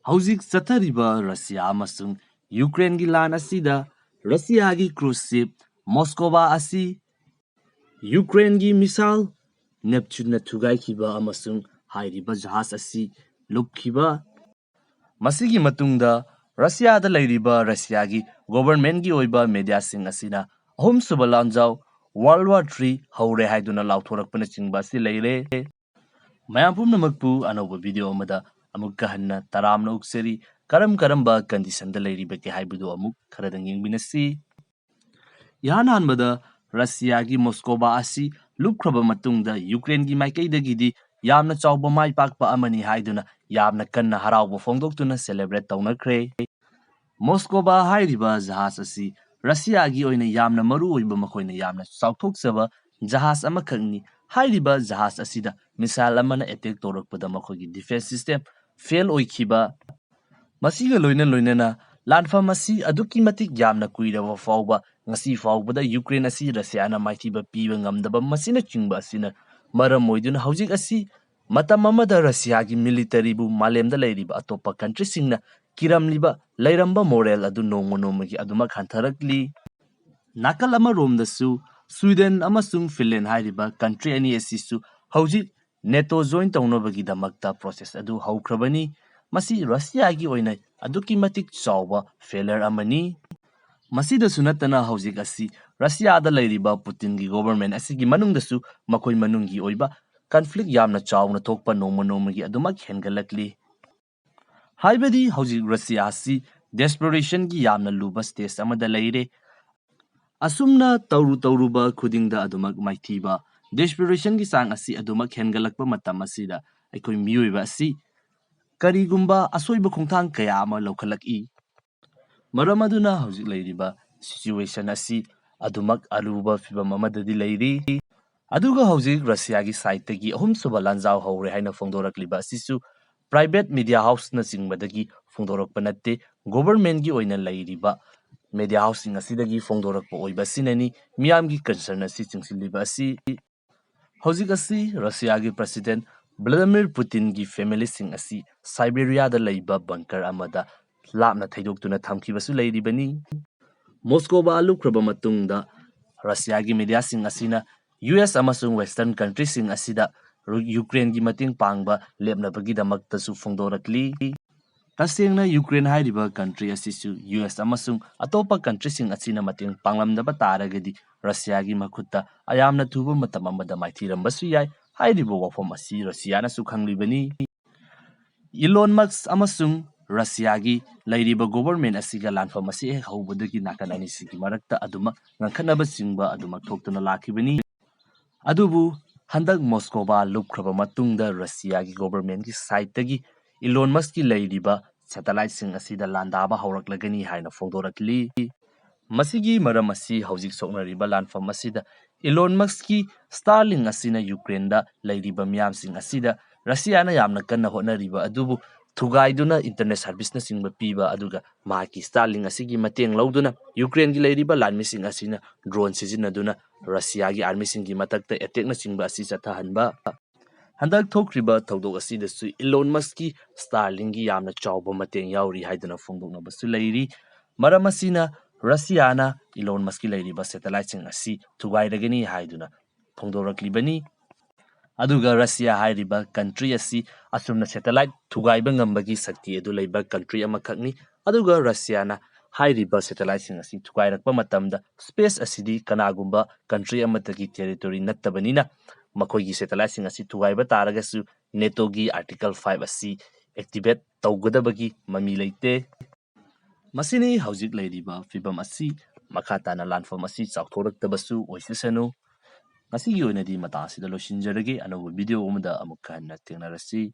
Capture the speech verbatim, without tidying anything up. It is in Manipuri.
ꯍꯧꯖꯤꯛ ꯆꯠꯊꯔꯤꯕ ꯔꯁꯤꯌꯥ ꯑꯃꯁꯨꯡ ꯌꯨꯀ꯭ꯔꯦꯟꯒꯤ ꯂꯥꯟ ꯑꯁꯤꯗ ꯔꯁꯤꯌꯥꯒꯤ cruise ship Moskova ꯑꯁꯤ ꯌꯨꯀ꯭ꯔꯦꯟꯒꯤ missile Neptuneꯅ ꯊꯨꯒꯥꯏꯈꯤꯕ ꯑꯃꯁꯨꯡ ꯍꯥꯏꯔꯤꯕ ꯖꯍꯥꯖ ꯑꯁꯤ ꯂꯨꯞꯈꯤꯕ꯫ ꯃꯁꯤꯒꯤ ꯃꯇꯨꯡꯗ ꯔꯁꯤꯌꯥꯗ ꯂꯩꯔꯤꯕ ꯔꯁꯤꯌꯥꯒꯤ governmentꯀꯤ ꯑꯣꯏꯕ mediaꯁꯤꯡ ꯑꯁꯤꯅ ꯑꯍꯨꯝꯁꯨꯕ ꯂꯥꯟꯖꯥꯎ, World War Three ꯍꯧꯔꯦ ꯍꯥꯏꯗꯨꯅ ꯂꯥꯎꯊꯣꯔꯛꯄꯅꯆꯤꯡꯕ ꯑꯁꯤ ꯂꯩꯔꯦ꯫ ꯃꯌꯥꯝ ꯄꯨꯝꯅꯃꯛꯄꯨ ꯑꯅꯧꯕ video ꯑꯃꯗ ꯑꯃꯨꯛꯀ ꯍꯟꯅ ꯇꯔꯥꯝꯅ ꯑꯣꯛꯆꯔꯤ꯫ ꯀꯔꯝ ꯀꯔꯝꯕ conditionꯗ ꯂꯩꯔꯤꯕꯒꯦ ꯍꯥꯏꯕꯗꯨ ꯑꯃꯨꯛ ꯈꯔꯗꯪ ꯌꯦꯡꯃꯤꯟꯅꯁꯤ꯫ ꯏꯍꯥꯟ ꯍꯥꯟꯕꯗ ꯔꯁꯤꯌꯥꯒꯤ Moskova ꯑꯁꯤ ꯂꯨꯞꯈ꯭ꯔꯕ ꯃꯇꯨꯡꯗ ꯌꯨꯀ꯭ꯔꯦꯟꯒꯤ ꯃꯥꯏꯀꯩꯗꯒꯤꯗꯤ ꯌꯥꯝꯅ ꯆꯥꯎꯕ ꯃꯥꯏ ꯄꯥꯛꯄ ꯑꯃꯅꯤ ꯍꯥꯏꯗꯨꯅ ꯌꯥꯝꯅ ꯀꯟꯅ ꯍꯔꯥꯎꯕ ꯐꯣꯡꯗꯣꯛꯇꯨꯅ celebrate ꯇꯧꯅꯈ꯭ꯔꯦ꯫ Moskova ꯍꯥꯏꯔꯤꯕ ꯖꯍꯥꯖ ꯑꯁꯤ ꯔꯁꯤꯌꯥꯒꯤ ꯑꯣꯏꯅ ꯌꯥꯝꯅ ꯃꯔꯨ ꯑꯣꯏꯕ, ꯃꯈꯣꯏꯅ ꯌꯥꯝꯅ ꯆꯥꯎꯊꯣꯛꯆꯕ ꯖꯍꯥꯖ ꯑꯃꯈꯛꯅꯤ꯫ ꯍꯥꯏꯔꯤꯕ ꯖꯍꯥꯖ ꯑꯁꯤꯗ missile ꯑꯃꯅ attack ꯇꯧꯔꯛꯄꯗ ꯃꯈꯣꯏꯒꯤ defence system fail ꯑꯣꯏꯈꯤꯕ, ꯃꯁꯤꯒ ꯂꯣꯏꯅ ꯂꯣꯏꯅꯅ ꯂꯥꯟꯐꯝ ꯑꯁꯤ ꯑꯗꯨꯛꯀꯤ ꯃꯇꯤꯛ ꯌꯥꯝꯅ ꯀꯨꯏꯔꯕ ꯐꯥꯎꯕ, ꯉꯁꯤ ꯐꯥꯎꯕꯗ ꯌꯨꯀ꯭ꯔꯦꯟ ꯑꯁꯤ ꯔꯁꯤꯌꯥꯅ ꯃꯥꯏꯊꯤꯕ ꯄꯤꯕ ꯉꯝꯗꯕ, ꯃꯁꯤꯅꯆꯤꯡꯕ ꯑꯁꯤꯅ ꯃꯔꯝ ꯑꯣꯏꯗꯨꯅ ꯍꯧꯖꯤꯛ ꯑꯁꯤ ꯃꯇꯝ ꯑꯃꯗ ꯔꯁꯤꯌꯥꯒꯤ militaryꯕꯨ ꯃꯥꯂꯦꯝꯗ ꯂꯩꯔꯤꯕ ꯑꯇꯣꯞꯄ countryꯁꯤꯡꯅ ꯀꯤꯔꯝꯂꯤꯕ, ꯂꯩꯔꯝꯕ moral ꯑꯗꯨ ꯅꯣꯡꯃ ꯅꯣꯡꯃꯒꯤ ꯑꯗꯨꯃꯛ ꯍꯟꯊꯔꯛꯂꯤ꯫ ꯅꯥꯀꯜ ꯑꯃꯔꯣꯝꯗꯁꯨ Sweden ꯑꯃꯁꯨꯡ Finland ꯍꯥꯏꯔꯤꯕ country ꯑꯅꯤ ꯑꯁꯤꯁꯨ ꯍꯧꯖꯤꯛ NATO join ꯇꯧꯅꯕꯒꯤꯗꯃꯛꯇ process ꯑꯗꯨ ꯍꯧꯈ꯭ꯔꯕꯅꯤ꯫ ꯃꯁꯤ ꯔꯁꯤꯌꯥꯒꯤ ꯑꯣꯏꯅ ꯑꯗꯨꯛꯀꯤ ꯃꯇꯤꯛ ꯆꯥꯎꯕ failure ꯑꯃꯅꯤ꯫ ꯃꯁꯤꯗꯁꯨ ꯅꯠꯇꯅ ꯍꯧꯖꯤꯛ ꯑꯁꯤ ꯔꯁꯤꯌꯥꯗ ꯂꯩꯔꯤꯕ ꯄꯨꯇꯤꯟꯒꯤ government ꯑꯁꯤꯒꯤ ꯃꯅꯨꯡꯗꯁꯨ ꯃꯈꯣꯏ ꯃꯅꯨꯡꯒꯤ ꯑꯣꯏꯕ conflict ꯌꯥꯝꯅ ꯆꯥꯎꯅ ꯊꯣꯛꯄ ꯅꯣꯡꯃ ꯅꯣꯡꯃꯒꯤ ꯑꯗꯨꯃꯛ ꯍꯦꯟꯒꯠꯂꯛꯂꯤ꯫ ꯍꯥꯏꯕꯗꯤ ꯍꯧꯖꯤꯛ ꯔꯁꯤꯌꯥ ꯑꯁꯤ desperationꯒꯤ ꯌꯥꯝꯅ ꯂꯨꯕ stage ꯑꯃꯗ ꯂꯩꯔꯦ꯫ ꯑꯁꯨꯝꯅ ꯇꯧꯔꯨ ꯇꯧꯔꯨꯕ ꯈꯨꯗꯤꯡꯗ ꯑꯗꯨꯃꯛ ꯃꯥꯏꯊꯤꯕ, desperationꯒꯤ ꯆꯥꯡ ꯑꯁꯤ ꯑꯗꯨꯃꯛ ꯍꯦꯟꯒꯠꯂꯛꯄ ꯃꯇꯝ ꯑꯁꯤꯗ ꯑꯩꯈꯣꯏ ꯃꯤꯑꯣꯏꯕ ꯑꯁꯤ ꯀꯔꯤꯒꯨꯝꯕ ꯑꯁꯣꯏꯕ ꯈꯣꯡꯊꯥꯡ ꯀꯌꯥ ꯑꯃ ꯂꯧꯈꯠꯂꯛꯏ꯫ ꯃꯔꯝ ꯑꯗꯨꯅ ꯍꯧꯖꯤꯛ ꯂꯩꯔꯤꯕ situation ꯑꯁꯤ ꯑꯗꯨꯃꯛ ꯑꯔꯨꯕ ꯐꯤꯕꯝ ꯑꯃꯗꯗꯤ ꯂꯩꯔꯤ꯫ ꯑꯗꯨꯒ ꯍꯧꯖꯤꯛ ꯔꯁꯤꯌꯥꯒꯤ sideꯇꯒꯤ ꯑꯍꯨꯝꯁꯨꯕ ꯂꯥꯟꯖꯥꯎ ꯍꯧꯔꯦ ꯍꯥꯏꯅ ꯐꯣꯡꯗꯣꯔꯛꯂꯤꯕ ꯑꯁꯤꯁꯨ private media houseꯅꯆꯤꯡꯕꯗꯒꯤ ꯐꯣꯡꯗꯣꯔꯛꯄ ꯅꯠꯇꯦ, governmentꯀꯤ ꯑꯣꯏꯅ ꯂꯩꯔꯤꯕ media houseꯁꯤꯡ ꯑꯁꯤꯗꯒꯤ ꯐꯣꯡꯗꯣꯔꯛꯄ ꯑꯣꯏꯕ ꯑꯁꯤꯅꯅꯤ ꯃꯤꯌꯥꯝꯒꯤ concern ꯑꯁꯤ ꯆꯤꯡꯁꯤꯜꯂꯤꯕ ꯑꯁꯤ꯫ ꯍꯧꯖꯤꯛ ꯑꯁꯤ ꯔꯁꯤꯌꯥꯒꯤ president ꯕ꯭ꯂꯥꯗꯤꯃꯤꯔ ꯄꯨꯇꯤꯟꯒꯤ ꯐꯦꯃꯤꯂꯤꯁꯤꯡ ꯑꯁꯤ ꯁꯥꯏꯕꯦꯔꯤꯌꯥꯗ ꯂꯩꯕ ꯕꯪꯀꯔ ꯑꯃꯗ ꯂꯥꯞꯅ ꯊꯩꯗꯣꯛꯇꯨꯅ ꯊꯝꯈꯤꯕꯁꯨ ꯂꯩꯔꯤꯕꯅꯤ꯫ ꯃꯣꯁꯀꯣꯕꯥ ꯂꯨꯞꯈ꯭ꯔꯕ ꯃꯇꯨꯡꯗ ꯔꯁꯤꯌꯥꯒꯤ ꯃꯤꯗꯤꯌꯥꯁꯤꯡ ꯑꯁꯤꯅ ꯌꯨ ꯑꯦꯁ ꯑꯃꯁꯨꯡ ꯋꯦꯁꯇꯔꯟ ꯀꯟꯇ꯭ꯔꯤꯁꯤꯡ ꯑꯁꯤꯗ ꯔꯨ-, ꯌꯨꯀ꯭ꯔꯦꯟꯒꯤ ꯃꯇꯦꯡ ꯄꯥꯡꯕ ꯂꯦꯞꯅꯕꯒꯤꯗꯃꯛꯇꯁꯨ ꯐꯣꯡꯗꯣꯔꯛꯂꯤ꯫ ꯇꯁꯦꯡꯅ ꯌꯨꯀ꯭ꯔꯦꯟ ꯍꯥꯏꯔꯤꯕ ꯀꯟꯇ꯭ꯔꯤ ꯑꯁꯤꯁꯨ ꯌꯨ ꯑꯦꯁ ꯑꯃꯁꯨꯡ ꯑꯇꯣꯞꯄ ꯀꯟꯇ꯭ꯔꯤꯁꯤꯡ ꯑꯁꯤꯅ ꯃꯇꯦꯡ ꯄꯥꯡꯂꯝꯗꯕ ꯇꯥꯔꯒꯗꯤ ꯔꯁꯤꯌꯥꯒꯤ ꯃꯈꯨꯠꯇ ꯌꯥꯝꯅ ꯊꯨꯕ ꯃꯇꯝ ꯑꯃꯗ ꯃꯥꯏꯊꯤꯔꯝꯕꯁꯨ ꯌꯥꯏ꯫ ꯍꯥꯏꯔꯤꯕ ꯋꯥꯐꯝ ꯑꯁꯤ ꯔꯁꯤꯌꯥꯅꯁꯨ ꯈꯪꯂꯤꯕꯅꯤ꯫ ꯏꯂꯣꯟ ꯃꯁꯛ ꯑꯃꯁꯨꯡ ꯔꯁꯤꯌꯥꯒꯤ ꯂꯩꯔꯤꯕ ꯒꯣꯚꯔꯟꯃꯦꯟꯠ ꯑꯁꯤꯒ ꯂꯥꯟꯐꯝ ꯑꯁꯤ ꯍꯦꯛ ꯍꯧꯕꯗꯒꯤ ꯅꯥꯀꯟ ꯑꯅꯤꯁꯤꯒꯤ ꯃꯔꯛꯇ ꯑꯗꯨꯃꯛ ꯉꯥꯡꯈꯠꯅꯕꯆꯤꯡꯕ ꯑꯗꯨꯃꯛ ꯊꯣꯛꯇꯨꯅ ꯂꯥꯛꯈꯤꯕꯅꯤ꯫ ꯑꯗꯨꯕꯨ ꯍꯟꯗꯛ ꯃꯣꯁꯀꯣꯕꯥ ꯂꯨꯞꯈ꯭ꯔꯕ ꯃꯇꯨꯡꯗ ꯔꯁꯤꯌꯥꯒꯤ ꯒꯣꯚꯔꯟꯃꯦꯟꯠꯀꯤ ꯁꯥꯏꯠꯇꯒꯤ ꯏꯂꯣꯟ ꯃꯁꯛꯀꯤ ꯂꯩꯔꯤꯕ ꯁꯦꯇꯦꯂꯥꯏꯠꯁꯤꯡ ꯑꯁꯤꯗ ꯂꯥꯟꯗꯥꯕ ꯍꯧꯔꯛꯂꯒꯅꯤ ꯍꯥꯏꯅ ꯐꯣꯡꯗꯣꯔꯛꯂꯤ꯫ ꯃꯁꯤꯒꯤ ꯃꯔꯝ ꯑꯁꯤ ꯍꯧꯖꯤꯛ ꯁꯣꯛꯅꯔꯤꯕ ꯂꯥꯟꯐꯝ ꯑꯁꯤꯗ ꯏꯂꯣꯟ ꯃꯁꯛꯀꯤ ꯁ꯭ꯇꯥꯔꯂꯤꯡ ꯑꯁꯤꯅ ꯌꯨꯀ꯭ꯔꯦꯟꯗ ꯂꯩꯔꯤꯕ ꯃꯤꯌꯥꯝꯁꯤꯡ ꯑꯁꯤꯗ ꯔꯁꯤꯌꯥꯅ ꯌꯥꯝꯅ ꯀꯟꯅ ꯍꯣꯠꯅꯔꯤꯕ ꯑꯗꯨꯕꯨ ꯊꯨꯒꯥꯏꯗꯨꯅ ꯏꯟꯇꯔꯅꯦꯠ ꯁꯥꯔꯚꯤꯁꯅꯆꯤꯡꯕ ꯄꯤꯕ, ꯑꯗꯨꯒ ꯃꯍꯥꯛꯀꯤ ꯁ꯭ꯇꯥꯔꯂꯤꯡ ꯑꯁꯤꯒꯤ ꯃꯇꯦꯡ ꯂꯧꯗꯨꯅ ꯌꯨꯀ꯭ꯔꯦꯟꯒꯤ ꯂꯩꯔꯤꯕ ꯂꯥꯟꯃꯤꯁꯤꯡ ꯑꯁꯤꯅ ꯗ꯭ꯔꯣꯟ ꯁꯤꯖꯤꯟꯅꯗꯨꯅ ꯔꯁꯤꯌꯥꯒꯤ ꯑꯥꯔꯃꯤꯁꯤꯡꯒꯤ ꯃꯊꯛꯇ ꯑꯦꯇꯦꯛꯅꯆꯤꯡꯕ ꯑꯁꯤ ꯆꯠꯊꯍꯟꯕ꯫ ꯍꯟꯗꯛ ꯊꯣꯛꯈ꯭ꯔꯤꯕ ꯊꯧꯗꯣꯛ ꯑꯁꯤꯗꯁꯨ ꯏꯂꯣꯟ ꯃꯁꯛꯀꯤ ꯁ꯭ꯇꯥꯔꯂꯤꯡꯒꯤ ꯌꯥꯝꯅ ꯆꯥꯎꯕ ꯃꯇꯦꯡ ꯌꯥꯎꯔꯤ ꯍꯥꯏꯗꯨꯅ ꯐꯣꯡꯗꯣꯛꯅꯕꯁꯨ ꯂꯩꯔꯤ꯫ ꯃꯔꯝ ꯑꯁꯤꯅ ꯔꯁꯤꯌꯥꯅ ꯏꯂꯣꯟ ꯃꯁꯛꯀꯤ ꯂꯩꯔꯤꯕ ꯁꯦꯇꯦꯂꯥꯏꯠꯁꯤꯡ ꯑꯁꯤ ꯊꯨꯒꯥꯏꯔꯒꯅꯤ ꯍꯥꯏꯗꯨꯅ ꯐꯣꯡꯗꯣꯔꯛꯂꯤꯕꯅꯤ꯫ ꯑꯗꯨꯒ ꯔꯁꯤꯌꯥ ꯍꯥꯏꯔꯤꯕ ꯀꯟꯇ꯭ꯔꯤ ꯑꯁꯤ ꯑꯁꯨꯝꯅ ꯁꯦꯇꯦꯂꯥꯏꯠ ꯊꯨꯒꯥꯏꯕ ꯉꯝꯕꯒꯤ ꯁꯛꯇꯤ ꯑꯗꯨ ꯂꯩꯕ ꯀꯟꯇ꯭ꯔꯤ ꯑꯃꯈꯛꯅꯤ꯫ ꯑꯗꯨꯒ ꯔꯁꯤꯌꯥꯅ ꯍꯥꯏꯔꯤꯕ ꯁꯦꯇꯦꯂꯥꯏꯠꯁꯤꯡ ꯑꯁꯤ ꯊꯨꯒꯥꯏꯔꯛꯄ ꯃꯇꯝꯗ ꯁ꯭ꯄꯦꯁ ꯑꯁꯤꯗꯤ ꯀꯅꯥꯒꯨꯝꯕ ꯀꯟꯇ꯭ꯔꯤ ꯑꯃꯠꯇꯒꯤ ꯇꯦꯔꯤꯇꯣꯔꯤ ꯅꯠꯇꯕꯅꯤꯅ ꯃꯈꯣꯏꯒꯤ ꯁꯦꯇꯦꯂꯥꯏꯠꯁꯤꯡ ꯑꯁꯤ ꯊꯨꯒꯥꯏꯕ ꯇꯥꯔꯒꯁꯨ ꯅꯦꯇꯣꯒꯤ ꯑꯥꯔꯇꯤꯀꯜ ꯐꯥꯏꯚ ꯑꯁꯤ ꯑꯦꯛꯇꯤꯚꯦꯠ ꯇꯧꯒꯗꯕꯒꯤ ꯃꯃꯤ ꯂꯩꯇꯦ꯫ ꯃꯁꯤꯅꯤ ꯍꯧꯖꯤꯛ ꯂꯩꯔꯤꯕ ꯐꯤꯕꯝ ꯑꯁꯤ꯫ ꯃꯈꯥ ꯇꯥꯅ ꯂꯥꯟꯐꯝ ꯑꯁꯤ ꯆꯥꯎꯊꯣꯔꯛꯇꯕꯁꯨ ꯑꯣꯏꯁꯁꯅꯨ꯫ ꯉꯁꯤꯒꯤ ꯑꯣꯏꯅꯗꯤ ꯃꯇꯥꯡ ꯑꯁꯤꯗ ꯂꯣꯏꯁꯤꯟꯖꯔꯒꯦ꯫ ꯑꯅꯧꯕ ꯚꯤꯗꯤꯑꯣ ꯑꯃꯗ ꯑꯃꯨꯛ ꯍꯟꯅ ꯊꯦꯡꯅꯔꯁꯤ꯫